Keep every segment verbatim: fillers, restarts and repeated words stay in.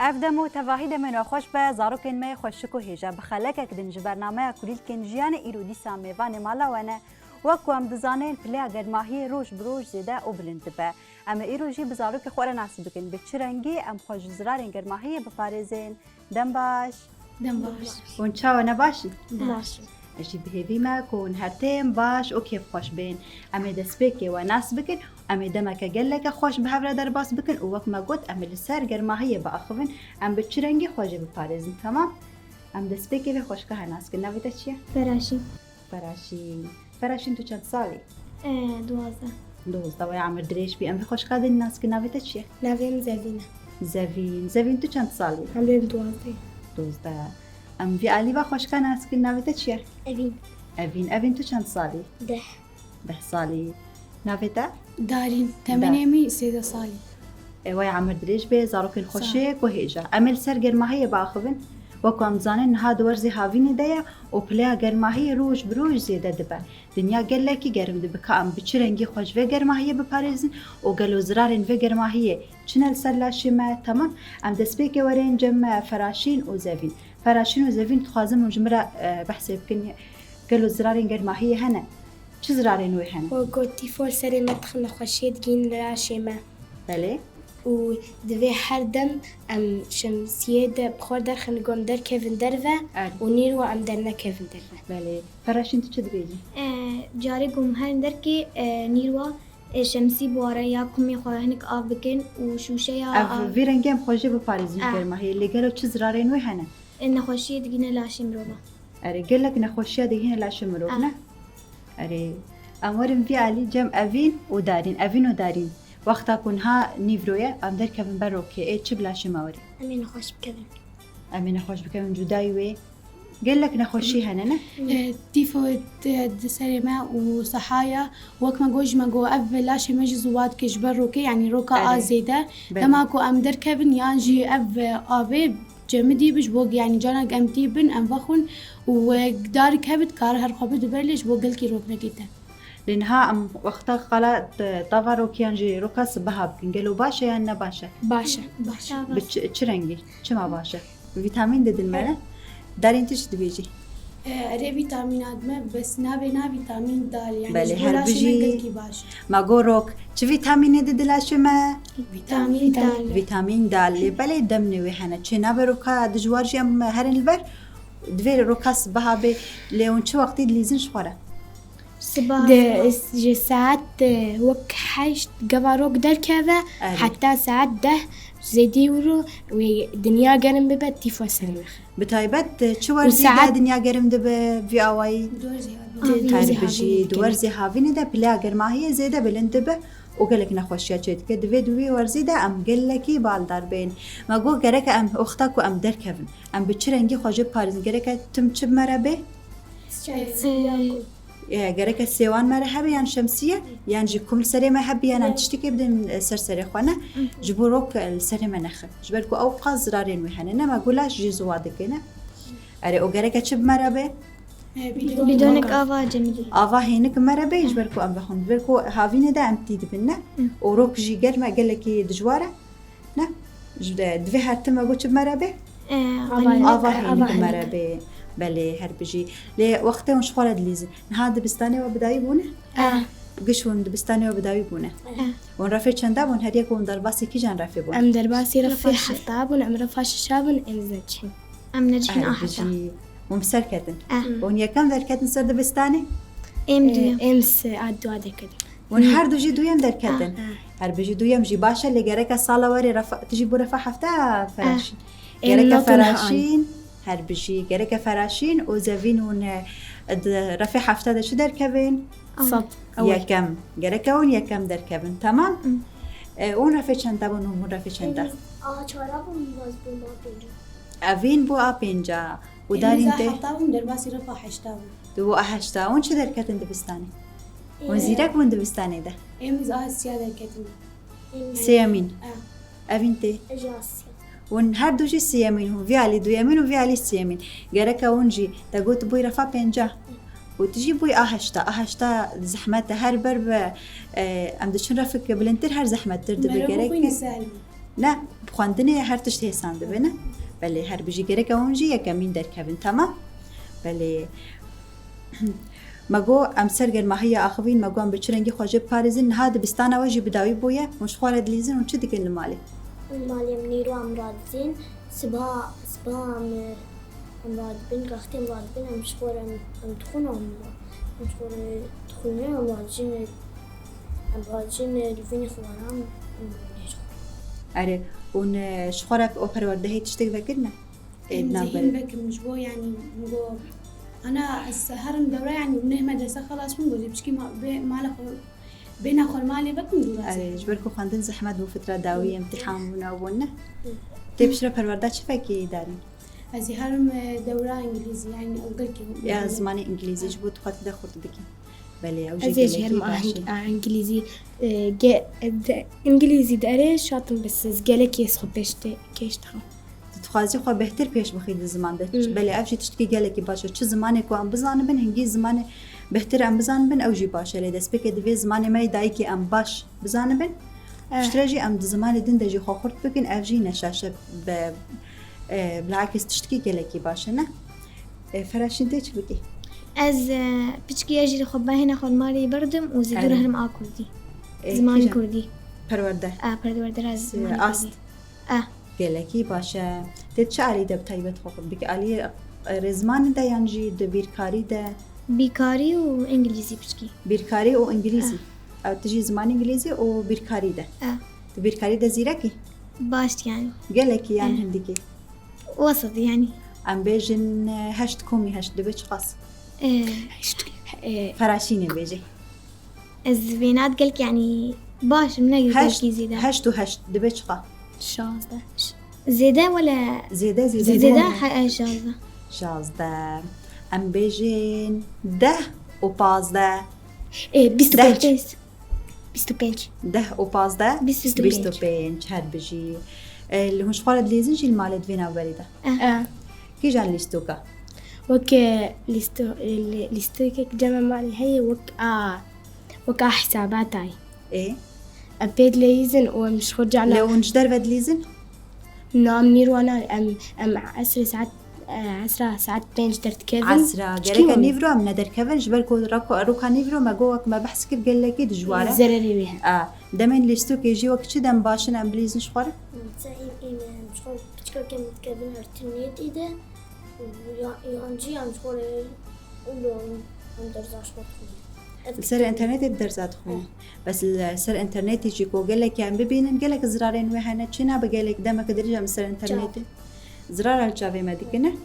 Ev dem û tevahî demên we xweş be, zarokên me yê xweşik û hêja. Bi xelekek din ji bernameya Kulîlkên Jiyanê îro dîsa mêvanê mala we ne. Wek ku em dizanin, pileya germahiyê roj bi roj zêde û bilind dibe. Em ê îro jî bi zarokê xwe re nas bikin. Bi çi rengî em xwe ji zirarên germahiyê biparêzin? Dem baş. Dem baş. Hûn çawa ne baş in? Baş. Ez jî bi hêvî me ku hûn her tim baş û kêfxweş bên. Em ê destpêkê we nas bikin. Em ê demeke geleke xweş bi hev re derbas bikin û wek me got, em ê li ser germahiyê biaxivin. Em bi çi rengî xwe jê biparêzin, temam? Em destpêkê vê xweşika hev nas bikin. Navê te çi ye? Feraşîn. Feraşîn. Feraşîn, tu çend salî? Ee, duwazdeh. Duwazdeh, wê emir dirêj bî. Em vê xweşika din nas bikin. Navê te çi ye? Navê min Zevîn e. Zevîn. Zevîn, tu çend salî? Em ê duwazdeh. Duwazdeh. Em vî alî va xweşika nas bikin. Navê te çi ye? Evîn. Evîn. Evîn, tu çend salî? Deh. Deh salî. Navê te? Darîn. Temenê min sêzdeh salî. Ê, wê emir dirêj bê, zarokên xweşik û hêja. Em ê li ser germahiyê biaxivin. Wek ku em dizanin, niha di werzê havînê de ye û pileya germahiyê roj bi roj zêde dibe. Dinya gelekî germ dibe. Ka em bi çi rengî xwe ji vê germahiyê biparêzin û gelo zirarên vê germahiyê çi ne li ser laşê me? Temam. Em destpêkê werin cem me Feraşîn û Zevîn. Feraşîn û Zevîn, dixwazim hûn ji min re, e, behsê bikin. Gelo zirarên germahiyê hene? Çi zirarên wê hene? Wek got, tîfo li serê me dixin, nexweşiyê digihîn li laşê me. Belê. Û divê her dem em şemsiyê de bi xwe derxin, ku em derkevin derve. Erê. Û nîrwa em dernekevin derve. Belê. Feraşîn, tu çi dibêjî? E, carê ku em herin derkê, e, nîrwa, e, şemsî biware ya kumê xwe hinik av bikin û şûşeya av. Ev vî rengê em xwe jê biparêzin. Ah. Germahiyê. Lê gelo çi zirarên wê hene? E, nexweşiyê digihîne laşê mirova. Erê, gelek nexweşiya digihîne laşê mirov, ne? Erê, em werin vî alî cem Evîn û Darîn. Evîn û Darîn, wexta ku niha nîvro ye, em derkevin ber rokê. Ê, çi bi laşê me werê? Em ê nexweş bikevin. Em ê nexweş bikevin, cudayî wê. Gelek nexweşî hene, ne? E, tîfo di, di serê me û sehaya, wek me got, ji me got, ev laşê me jî ziwa dike ji ber rokê, yanî roka a zêde. Belê. Dema ku em derkevin, yan jî ev avê cemidî bi, ji bo, yanî, canak em tî bin, em vexwin û, e, darî kevit kar her xwe bide ber lê ji bo gelkî rok nekete. Lê niha em wexta qala t-, tava rokiyan jî roka sibeha bikin. Gelo baş e yan ne baş e? Baş e. Baş e. Bi çi, çi rengî? Çima baş e? Vîtamîn didin me, ne? Darîn, tu çi dibêjî? E, erê, vîtamîna dime, bes navê na vîtamîn dal, yanî. Belê, ji bo her laşê me bijî. Gelkî baş e. Ma go rok. Çi vîtamînê dide laşê me? Vîtamîn dal. Vîtamîn dal. Lê belê demnê wê hene. Çê nabe roka dijwar jî em herin li ber? Divê roka sibeha bê. Lê hûn çi wextî dilîzin ji xwe re? Sibeha. Di, sibeha. Ji saet, e, wek heşt gava rok derkeve, erê, heta saet deh zêdî wiro wê dinya germ bibe, tîfo serê me. Bi taybet, e, çi werzî de dinya germ dibe vî awayî? Di werzê havînê. Her bijî, di werzê havînê de pileya germahiyê zêde bilind dibe û gelek nexweşiya çêdike. Divê di wî werzî de em gelekî baldar bên. Me got, gereke em wexta ku em derkevin, em bi çi rengî xwe jê biparêzin? Gereke tim çi bi me re bê? Siyah. E, gereke sêwan me re hebe yan şemsiye, yan jî kum li serê me hebe, yan em tiştekê bidin, e, ser serê xwe, ne? Ji bo rok, e, li serê me nexe. Ji ber ku ew qas zirarên wê hene. Ne, me got laş jî ziwa dike, ne? Erê, û gereke çi bi me re be? E, bîdon. Bîdonek ava cemidî. Ava hênik bi me re be, ji ber ku em vexwin. Ji ber ku havînê de em tî dibin, ne? Û rok jî germ e, gelekî dijwar e. Ne? Ji de, divê her tim me got çi bi me re bê? E, ava hênik. Ava hênik bi me re bê. Belê, her bijî. Lê wextê hûn ji xwe re dilîzin. Niha dibistanê we bi dawî bûne? E. Giş hûn dibistanê we bi dawî bûne? E. Hûn refê çenda bûn? Her yek hûn derbasî kîjan refê bûn? Em derbasî refê hefta bûn, em refa şeşa bûn, em neçîn. Em neçîn a heta. Her bijî. Hûn bi ser ketin? E. Hûn yekem derketin ser dibistanê? Em duyem. Em se a dua derketin. Hûn her du jî duyem derketin. Ah. Her bijî duyem jî baş e, lê gereke sala werê refa, tu jî bû refa hefta Feraşîn. Ah. Gereke Feraşîn, her bijî, gereke Feraşîn û Zevîn hûn, e, di refê hefta de çi derkevin? Sed. Yekem. Gereke hûn yekem derkevin. Temam? E, hûn refê çenda bûn û hûn refê çenda? Em a çara bûn, baz bûn ba pênca. Evîn bû a pênca. Û Darîn te? Em a heta bûn, derbasî refa heşta bûn. Tu bû a heşta. Hûn çi derketin dibistanê? Hûn zîrek bûn dibistanê de? Em a siya derketin. Sêyemîn. Ah. Evîn tê? Ji a siya. Hûn her du jî sêyemîn. Hûn vî alî duyemîn û vî alî sêyemîn. Gereke hûn jî te got bûyî refa pênca. Û tu jî bûyî a heşta. A heşta zehmet e. Her ber bi, e, em diçin refik bilindtir, her zehmettir dibe. Gerek. Ne, bi xwendinê her tişt hêsan dibe, ne? Belê, her bijî, gerek hûn jî yekemîn derkevin, temam? Belê. Me got, em ser germahiya axivîn, me got, em bi çi rengî xwe jê biparêzin, niha dibistana we jî bi dawî bûye, hûn ji xwe re dilîzin, hûn çi dikin li malê? Li malê em nîro em radizin, siba, siba em, em radibin, rextê em radibin, em ji xwe re em, em dixwin, em, em ji xwe re dixwînin, em radijin, em radijin li vînê xwe re em, em nêjixwin. Erê, hûn, e, ji xwe re o perwerdehê tiştek vekirine? Ê, em di nav zehîn berê. Vekim ji bo, yanî, min got, ana ez herim dewra, yanî, neh medrese xelas bûm, got, piçkî ma-, bê mala xwe, bêhna xwe li malê vekim, dû Erê, ji ber ku xwendin zehmet bû, fitra dawî, imtîhan bûn, ew bûn, ne? Hı. Tê piştre perwerda çi vekî darî? Ez ê herim, e, dewra îngilîzî, yanî, ilgilkî. Ya, zimanê îngilîzî, ji bo tu xwe tu de xurt bikî. Belê, ew jî Ez ê jî gelekî herim baş e. Îngilîzî, e, ge-, de, îngilîzî derê şatim bisiz, gelekî ez xwe pêş tê, kêş dixim. Tu dixwazî xwe bêhtir pêş bixî di ziman de. Hmm. Belê, ev jî tiştekî gelekî baş e. Çi zimanê ku em bizanibin, hingî zimanê bêhtir em bizanibin, ew jî baş e. Lê destpêkê divê zimanê me yê dayikê em baş bizanibin. Eh. Piştre jî em di zimanê din de jî xwe xurt bikin, ev jî neşaşe be, e, bilakis tiştekî gelekî baş e, ne? E, Feraşîn tê çi bikî? Ez, e, piçkî ez jî li xwe behêna xwe li malê berdim û zêdû Erê. Herim a kurdî. E, Zimanê kîjan? Kurdî. Perwerde. A, perwerde ra S-, zimanê ast. Kurdî. A. Gelekî baş e. Tê çi alî de bi taybet xwe xurt bikî? Aliyê, e, rêzmanê de yan jî di bîrkarî de? Bîrkarî û îngilîzî piçkî. Bîrkarî û îngilîzî. A. Ew tu jî zimanê îngilîzî û bîrkarî de. A. Tu bîrkarî de zîrekî? Baş yani. Gelekî yan E. hindikî? Wesat yani. Em bêjin, e, heşt komî heşt dibe çiqas? E, Heşt, e, Feraşînê bêjê. Ez vênat gelk yani baş im, ne Heşt, gelkî zêde. Heşt û heşt dibe çiqa? Şazdeh. Ş-, zêde wele Zêde, zêde. Zêde, he, e, şazdeh. Şazdeh. Em bêjin deh û pazdeh. E, bîst û pênc. Deh. Bîst û pênc. Deh û pazdeh, bîst û pênc. Bîst û pênc, her bijî. E, li hûn ji xwe re dilîzin jî li malê di vê navberî de? Eh. Eh. Kîjan lîstoka? Wek, e, lîsto-, e, lî-, lîstokek cem malê heye wek a, wek a hisabatay. Ê? Em pê dileyîzin û em ji xwe cana Lê hûn ji derve dilîzin? Na, em nîrwana, em, em esrê saet, e, esra saet pênc derdikevin. Esra, Çikî gerek e wan? Nîvro em nederkevin, ji ber ku reko-, roka nîvro me got, wek me behs kir, gelekî dijwar e. Zererê wê heye. A, demên lîstokê jî wek çi dem baş in, em bilîzin ji xwe re? Mesela, em, em, em, ji xwe piçkeke em dikevin internetê de, ya-, yan jî em ji xwe re wilo em derza ji xwe dixwînin. Li ser internetê derza dixwînin. Bes li ser internetê jî ku gelek em bibînin, gelek zirarên wê hene. Çi nabe gelek demek dirêj em li ser internetê? Çav. Zirar li çavê me dikine.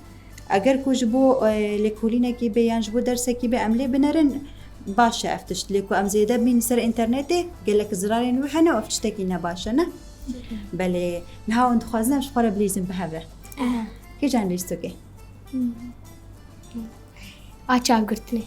Eger ku ji bo, e, lêkolînekî bê yan ji bo dersekî bê em lê binerin, baş e ev tişt. Lê ku em zêde bînin ser internetê, gelek zirarên wê hene û ev tiştekî ne baş e, ne? Belê, niha hûn dixwazin em ji xwe re bilîzin bi hev re. Aha. Kîjan lîstokê? Hmm. A çavgirtinê.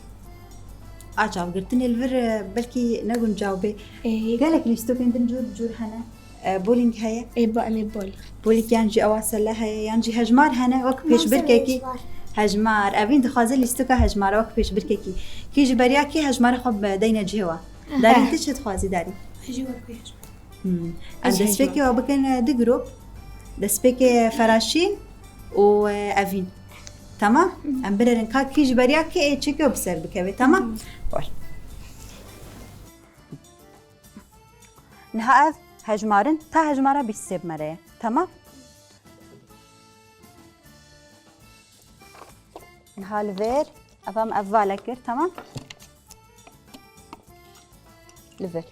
A çavgirtinê li vir, e, belkî ne guncaw bê. Ê. Gelek lîstokên din cûr bi cûr hene. E, bowling heye. Ê, ba, em ê bowling. Bowling yan jî ewa sele heye, yan jî hejmar hene, wek Masa pêşbirkekî. Hejmar. Hejmar. Evîn dixwaze lîstoka hejmara wek pêşbirkekî. Kî ji beriya kî hejmara xwe bi deyne cihê wa. Eh. Darîn, tu çi dixwazî darîn? Jî wek pêşbirkekî. Hmm. Em Ez destpêkê hejmar. Wa bikin, e, du grûp. Destpêkê Feraşîn û, e, Evîn. Tamam? Em binerin ka kî ji beriya kê ê çekê û bi ser bikeve. Tamam? Hı. Baş. Niha ev hejmarin ta hejmara bîst sê bi me re ye. Tamam? Niha li vêr, ev em ev vale kir, tamam? Li vir.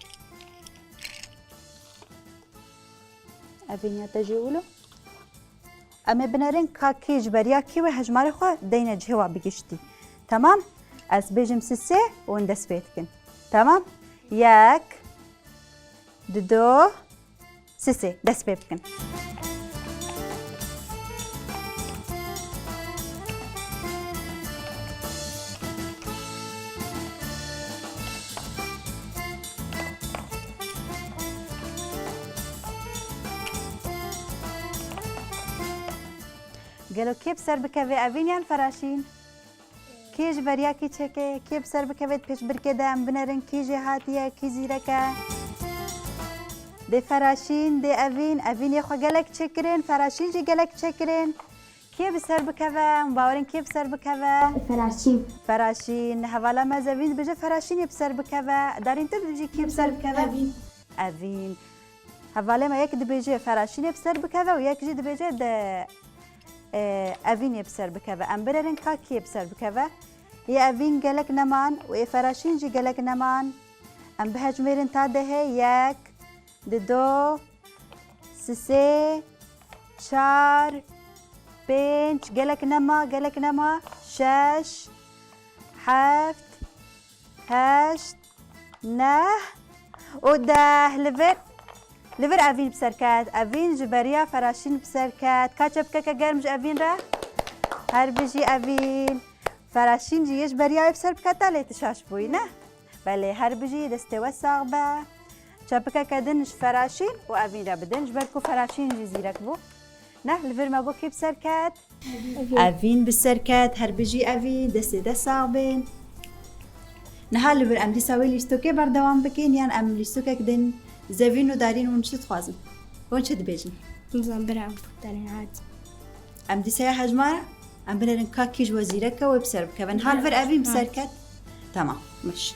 Evîniya te jî wilo. Em ê binerin ka kî ji beriya kî wê hejmarê xwe deyne cihê wa bigiştî. Temam? Ez bêjim sisê û hûn dest pê dikin. Temam? Yek, dido, sisê. Dest pê bikin. Gelo kê bi ser bikeve, Evîn yan Feraşîn? Kê ji beriya kî çeke, kê bi ser bikeve di pêşbirkê de, em binerin kî jêhatî ye, kî zîrek e? Dê Feraşîn, dê Evîn. Evîn yê xwe gelek çêkirin, Feraşîn jî gelek çêkirin. Kê bi ser bikeve? Em bawerin kê bi ser bikeve? Feraşîn. Feraşîn. Hevala me Zevîn dibêje Feraşîn yê bi ser bikeve. Darîn, tu dibêjî kê bi ser bikeve? Evîn. Evîn. Hevalê me yek dibêje Feraşîn yê bi ser bikeve û yek jî dibêje de, e, Evîn yê bi ser bikeve. Em binerin ka kê bi ser bikeve. Yê Evîn gelek neman û yê Feraşîn jî gelek neman. Em bihejmêrin ta dehê: yek, dido, sisê, çar, pênc, gelek nema, gelek nema, şeş, heft, heşt, neh û deh. Li vir, li vir Evîn bi ser ket. Evîn ji beriya Feraşîn bi ser ket. Ka çepkeke germ ji Evîn re. Her bijî Evîn. Feraşîn jî yê ji beriya wê bi ser biketa lê tu şaş bûyî, ne? Belê, her bijî, destê we sax be. Çepikeke din ji Feraşîn û Evîn re bidin, ji ber ku Feraşîn jî zîrek bû. Neh, li vir me bo kê bi ser ket? Evîn. Evîn bi ser ket, her bijî Evîn, destê te sax bin. Niha li vir em dîsa wê lîstokê berdewam bikin, yan em lîstokek din, Zevîn û Darîn, hûn çi dixwazin? Hûn çi dibêjin? Nizam, bira em darîn, hadi. Em dîsa ya hejmara, em binerin ka kî ji we zîrek e, wê bi ser bikeve. Niha li vir Evîn bi ser ket. Tamam, miş.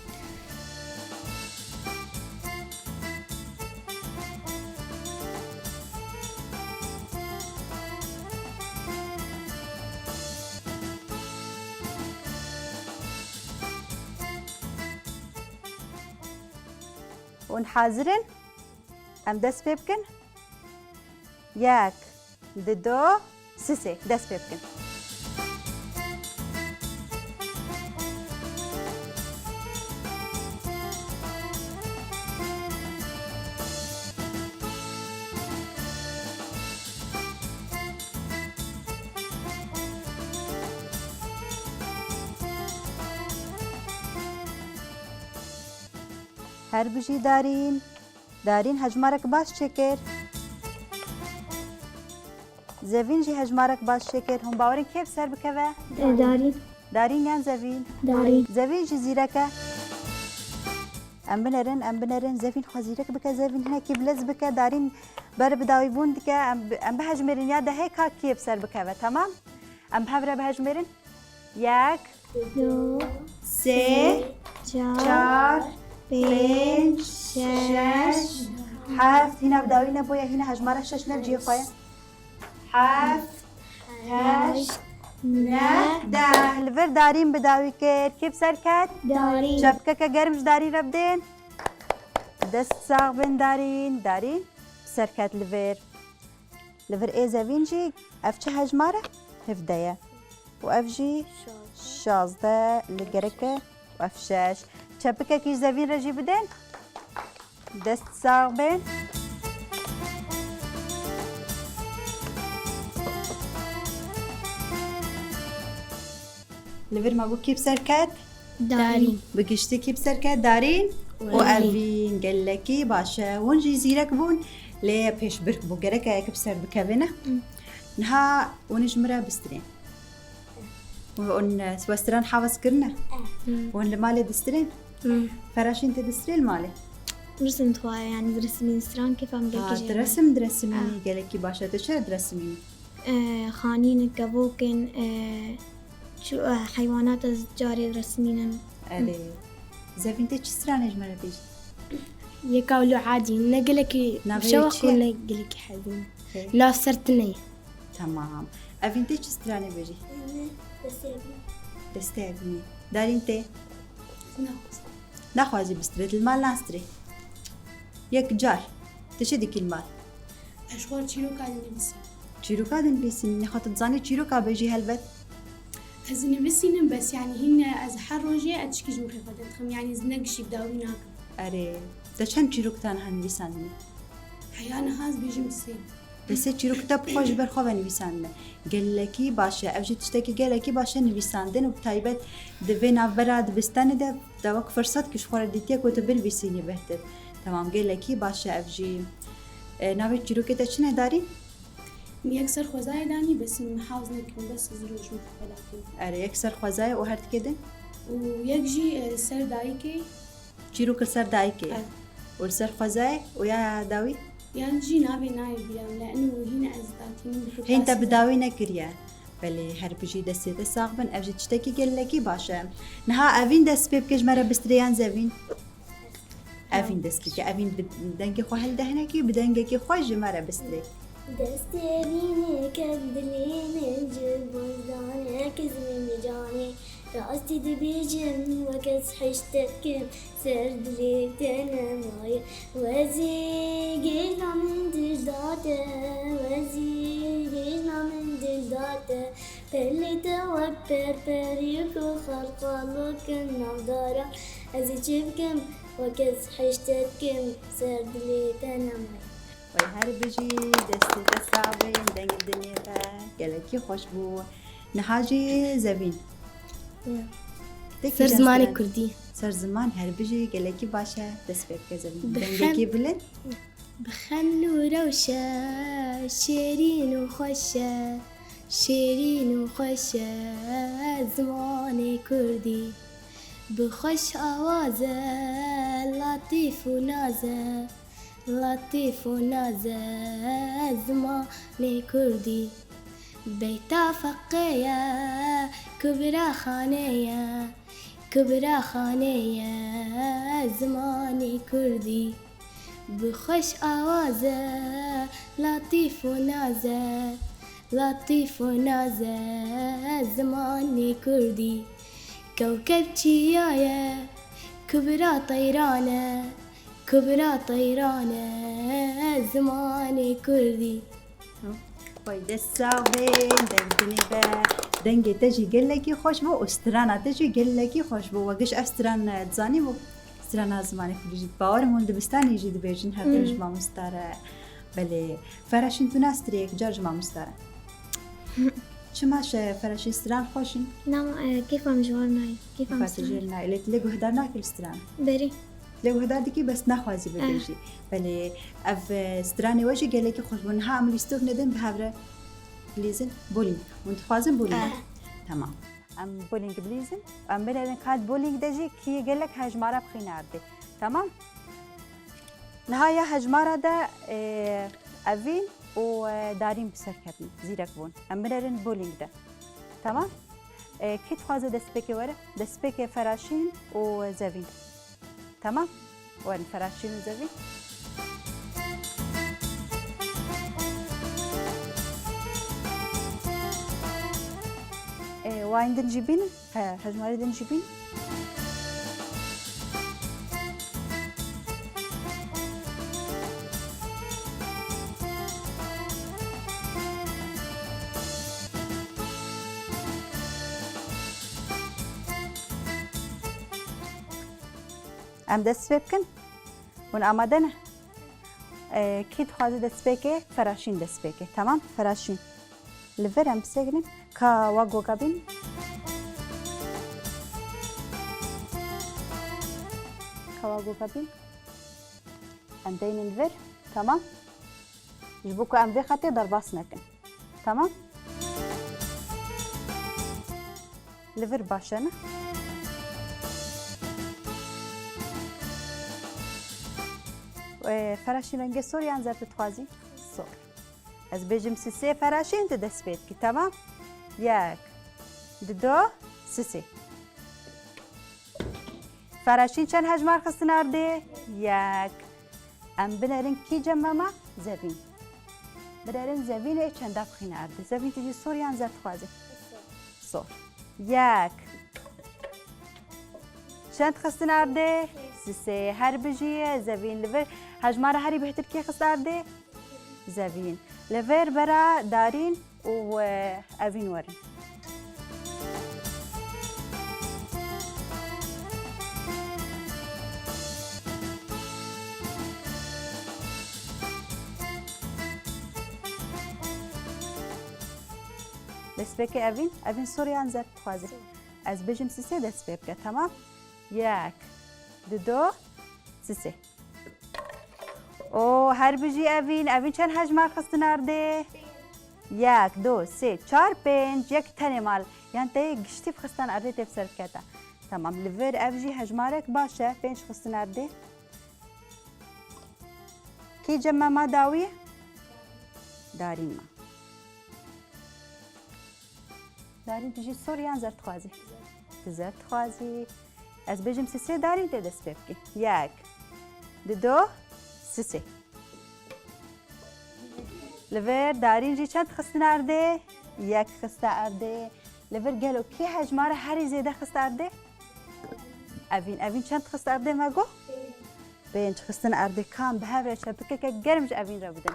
Hûn hazir in? Em dest pê bikin. Yek, dido, sisê. Dest pê bikin. Her bijî Darîn. Darîn hejmarek baş çêkir. Zevîn jî hejmarek baş çêkir. Hûn bawerin kê bi ser bikeve? E, Darîn. Darîn yan Zevîn? Darîn. Zevîn jî zîrek e. Em binerin, em binerin. Zevîn xwe zîrek bike, Zevîn hinekî bilez bike. Darîn ber bi dawîbûn dike. Em bi, em bihejmêrin ya dehê ka kê bi ser bikeve, temam? Em bi hev re bihejmêrin. Yek, du, sê, çar, pênc, şeş, heft. Hîna bi dawî nebûye, hîna hejmara şeş ne cihê xwe ye. Heft, heşt, neh, deh. Li vir Darîn bi dawî kir. Kê bi ser ket? Darîn. Çepkeke germ ji Darîn re bidin. Dest sax bin Darîn. Darîn bi ser ket li vir. Li vir ê Zevîn jî ev çi hejmar e? Hevdeh ye. Û ev jî şazdeh li gerek e û ev şeş. Çepikekî ji Zevîn re jî bidin. Dest sax bin. Li vir me got kî bi ser ket? Darîn. Bi giştî kî bi ser ket? Darîn û Evîn. Evîn. Gelekî baş e. Hûn jî zîrek bûn, lê pêşbirk bû. Gerek e yek bi ser bikevin e. Hmm. Niha hûn ji min re bistirên. Hûn, hûn, e, westiran hewes kirine? Hmm. Hûn li malê distirên? Hmm. Feraşîn, tu distirê li malê? Resim dixwaze, yani diresimîn, stran kêfa min gelekî Ha, jê tu re. Resim diresimînî, Ha. Gelekî baş e. Tu çi diresimînî? E, xanîn, kevok in, e, çi, e, heywanat ez carê resmînin. Erê. Zevîn, tê çi stranê ji me re bêjî? Yeka wilo adî, ne gelekî Navê şewq çi ye? Û ne gelekî hezîn. Pê. La ser tine ye. Temam. Evîn, tê çi stranê bêjî? Destê Evînê. Destê Evînê. Darîn, tê? Naxwazim. Naxwazî bistirê, li mal nastirê. Yek car. Tu çi dikî li mal? Ez ji xwe re çîroka dinivîsim. Çîroka dinivîsî? Nexwe tu dizanî çîroka bêjî helbet? Ez dinivîsînim, bes, yanî, hîn ez her rojê ez tişkî ji mixê xwe derdixim, yanî, ez ne giştî bi dawî nakim. Erê, te çend çîrok ta niha nivîsandine? Heya niha ez bêjim sê. Te sê çîrok te bi xwe ji ber xwe ve nivîsandine. Gelekî baş e. Ev jî tiştekî gelekî baş e nivîsandin û bi taybet di vê navbera dibistanê de te wek firsat kî ji xwe re dîtiye ku tu binivîsînî bêhtir. Temam, gelekî baş e ev jî. E, navê çîrokê te çi ne Darîn? Min yek ser xwezayê danî, bes min hez nekirin, bes ez rojim xwe dakêm. Erê, yek ser xwezayê û her tikê din? Û yek jî, e, ser dayikê. Çîrok li ser dayikê. Evet. Û li ser xwezayê û ya dawî? Yan jî navê nayê bîra min, li eno hîna ez datînim bi Hên te bi dawî nekiriye. Belê, her bijî, destê te sax bin. Ev jî tiştekî gelekî baş e. Niha Evîn dest pê bike, ji me re bistirê yan Zevîn? Evîn dest bike. Evîn bi dengê xwe hilde hinekî, bi dengekî xweş ji me re bistirê. Destê Evînê ket dilê min ji bozdanê, kezimê min canê. Rastî dibêjim, wek ez hişte dikim, ser dilê te nemaye. Wezî gêna min dil da te, wezî gêna min dil da te. Pelê te wek perperî ku xelqalokin navdara. Ez ê çi bikim, wek ez hişte dikim, ser dilê te nemaye. Wey her bijî, destê te sax bin, dengê dinê te gelekî xweş bû. Niha jî Zevîn. Ya. Te Ser kîjan zimanê stran? Kurdî. Ser ziman, her bijî, gelekî baş e. Dest pê bike Zevîn. Bi Dengekî xem- bilind. Bi xeml û rewş e, şêrîn û xweş e, şêrîn û xweş e zimanê kurdî. Bi xweş awaz e, latîf û naz e, latîf û naz e zimanê kurdî. Beyta feqê ye, kubra xanê ye, kubra xanê ye zimanê kurdî. Bi xweş awaz e, latîf û naz e, latîf û naz e zimanê kurdî. Kewkeb çiya ye, kubra teyran e, kubra teyran e zimanê kurdî. Wey dest sax bin, deng dinê be. Dengê te jî gelekî xweş bû û strana te jî gelekî xweş bû. We giş ev stran, e, dizanî bû? Strana zimanê kurdî jî. Bawer im hûn dibistanê jî dibêjin, her tim Hmm. ji mamosta re. Belê. Feraşîn, tu nas dirêk car ji mamosta re. Çima şe Feraşîn, stran xweş in? Na, e, kêfa min ji wan nayê. Kêfa min Kêfa te stran. Jê nayê. Lê tu lê guhdar nakî li stran? Berî. Lê guhdar dikî, bes naxwazî Eh. bibêjî. Belê, ev, e, stranê we jî gelekî xweş bû. Niha em lîstok nedin, bi hev re bilîzin bowling. Hûn dixwazin bowling? Eh. Tamam. Em bowling bilîzin. Em binêrin ka di bowling de jî kî gelek hejmara bixîne erdê. Tamam? Niha ya hejmara de, e, Evîn û, e, Darîn bi ser ketin. Zîrek bûn. Em binêrin bowling de. Tamam? E, kî dixwaze destpêkê were? Destpêkê Feraşîn û Zevîn. Tamam? Werin Feraşîn û Zevîn. E, wayên din jî bînin. He, hejmarê din jî bînin. Em dest pê bikin. Hûn amade ne? Ee, kî dixwaze destpêkê? Feraşîn destpêkê. Tamam? Feraşîn. Li vir em bisekinin. Ka wa goga bîn. Ka wa goga bîn. Em deynin vir. Tamam. Ji bo ku em vê xetê derbas nekin. Tamam? Li vir baş e, ne? Ee, Feraşîn, rengê sor yan zerd dixwazî? Sor. Ez bêjim sisê, Feraşîn, tu dest pê dikî, temam? Yek, dido, sisê. Feraşîn çend hejmar xistin erdê? Yek. Em binerin kî cem me ma? Zevîn. Binerin Zevînê çenda bixîne erdê. Zevîn, tu jî sor yan zerd dixwazî? Sor. Yek. Çend xistin erdê? Sisê. Her bijî ye. Zevîn, li vir hejmara herî bêhtir kê xist erdê? Zevîn. Li vir bera Darîn û, e, Evîn werin. Destpêkê Evîn. Evîn, sor yan zerd dixwazî? Sor. Ez bêjim sisê, dest pê bike, temam? Yek, dido, sisê. O, her bijî Evîn. Evîn çend hejmar xistin erdê? Yek, do, sê, çar, pênc, yek tenê mal. Yan te yê giştî bixistan erdê tê bi ser bikete. Tamam, li vir ev jî hejmarek baş e. Pênc xistin erdê. Kî cem me ma dawî? Darîn ma. Darîn, tu jî sor yan zerdxwazî? Tu zerdxwazî. Ez bêjim sisê, Darîn, tê dest pê bikî. Yek, dido, sisê. Li vir Darîn jî çend xistin erdê? Yek xiste erdê. Li vir gelo kê hejmara herî zêde xist erdê? Evîn, Evîn çend xist erdê me got? Pênc xistin erdê. Kam bi hev re çepikeke germ ji Evîn re bidin.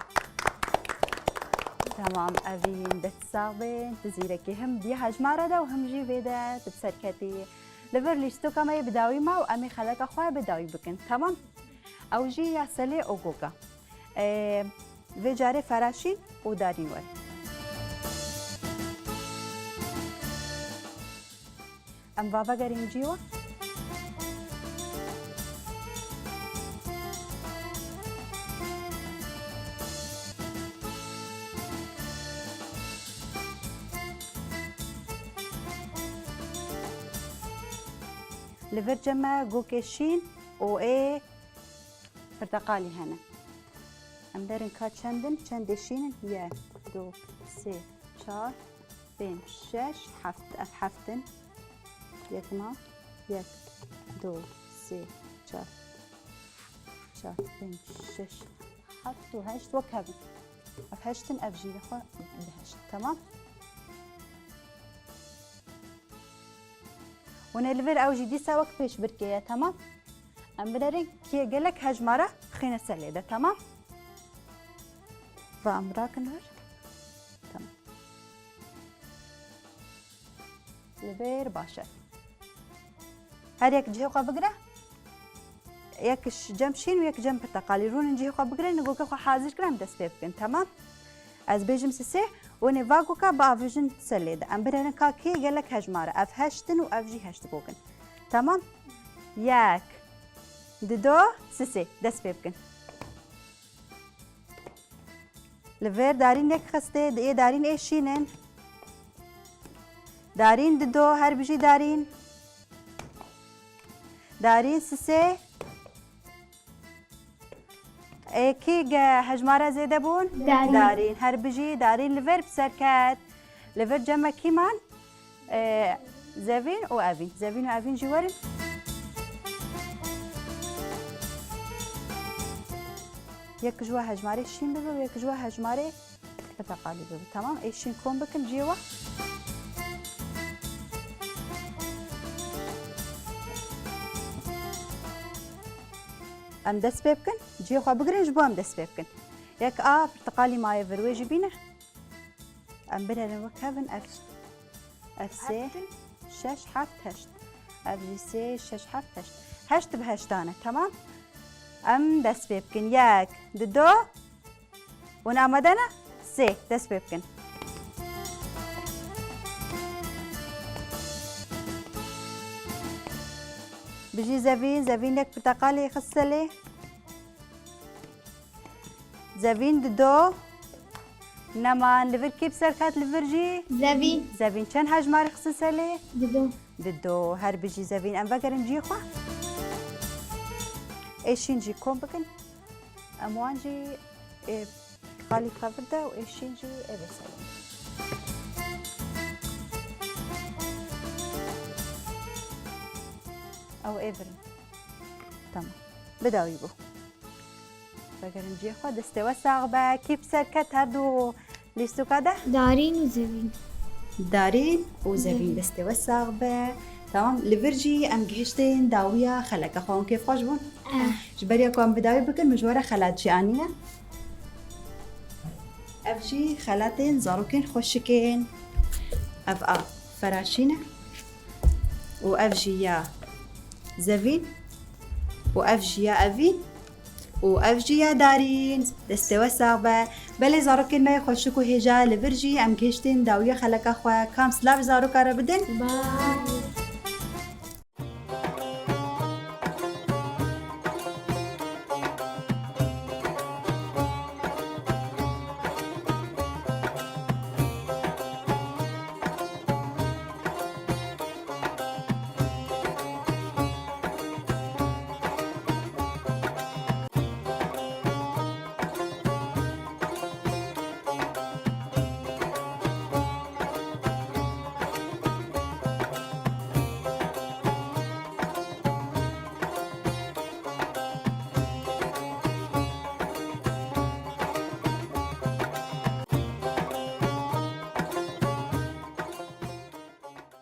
Temam Evîn, dest sax bên. Tu zîrekî him di hejmara de û him jî vê de tu bi ser ketî. Li vir lîstoka me yê bi dawî ma û em ê xeleka xwe bi dawî bikin. Temam? Ew jî ya selê û goka. Ee, vê carê Feraşîn û Darîn werin. Em va vegerîn cî we. Li vir cem me gokê şîn û ê pirteqalî hene. Em derin ka çend in, çendê şîn in? Yek, du, sê, çar, pênc, şeş, heft. Ev heft in. Yek ma, yek, du, sê, çar, çar, pênc, şeş, heft û heşt wek hev in. Ev heşt in, ev jî li xwe bi heşt. Temam. Hûn ê li vir ew jî dîsa wek pêşbirkê ye, temam? Em binerin kê gelek hejmara xîne selê de, temam? Va em rakin vir. Temam. Li vir baş e. Her yek cihê xwe bigire. Yek ş-, cem şîn û yek cem pirteqalî. Rûnin cihê xwe bigirin, goka xwe hazir kirin, em dest pê bikin. Temam? Ez bêjim sisê, hûn ê va goka biavêjin selê de. Em binerin ka kê gelek hejmar e. Ev heşt in û ev jî heşt gok in. Temam? Yek, dido, sisê. Dest pê bikin. Li vir Darîn yek xistê, di ê Darîn ê şîn in. Darîn dido, her bijî Darîn. Darîn sisê. Ê, kî ge hejmara zêde bûn? Darîn. Darîn. Her bijî Darîn li vir bi ser ket. Li vir cem me kî man? Ê, Zevîn û Evîn. Zevîn û Evîn jî werin. Yek ji we hejmarê şîn bibe û yek ji we hejmarê pirteqalî bibe. Temam? Ê şîn kom bikin cihê we. Em dest pê bikin. Cihê xwe bigirin, ji bo em dest pê bikin. Yek a pirteqalî maye vir, wê jî bîne. Em binerin wek hev in, ev, ev sê, şeş, heft, heşt. Ev jî sê, şeş, heft, heşt. Heşt bi heştan e, temam? Em dest pê bikin. Yek, dido. Hûn amade ne? Sê, dest pê bikin. Bijî Zevîn, Zevîn yek pirteqalê xist selê. Zevîn dido. Neman, li vir kî bi ser ket li vir jî? Zevîn. Zevîn çend hejmarê xistin selê? Dido. Dido. Her bijî Zevîn. Em vegerin cihê xwe. Ê şîn jî kom bikin. Em wan jî ê qalî xwe vir de û ê şîn jî ê vê serê. Ew ê virin. Tamam. Bi dawî bû. Vegerin cihê xwe, destê we sax be. Kî bi ser ket her du lîstoka de? Darîn û Zevîn. Darîn û Zevîn, Zevîn. Destê we sax be. Tamam, li vir jî em gihiştin dawiya xeleka xwe. Hûn kêfxweş bûn? Eh. Ji beriya ku em bi dawî bikin, min ji we re xelat jî anîne. Ev jî xelatên zarokên xweşikên. Ev a Feraşîn e. Û ev jî ya Zevîn. Û ev jî ya Evîn. Û ev jî ya Darîn. Destê we sax be. Belê zarokên me yê xweşik û hêja, li vir jî em gihiştin dawiya xeleka xwe. Kam silav ji zaroka re bidin? Bye.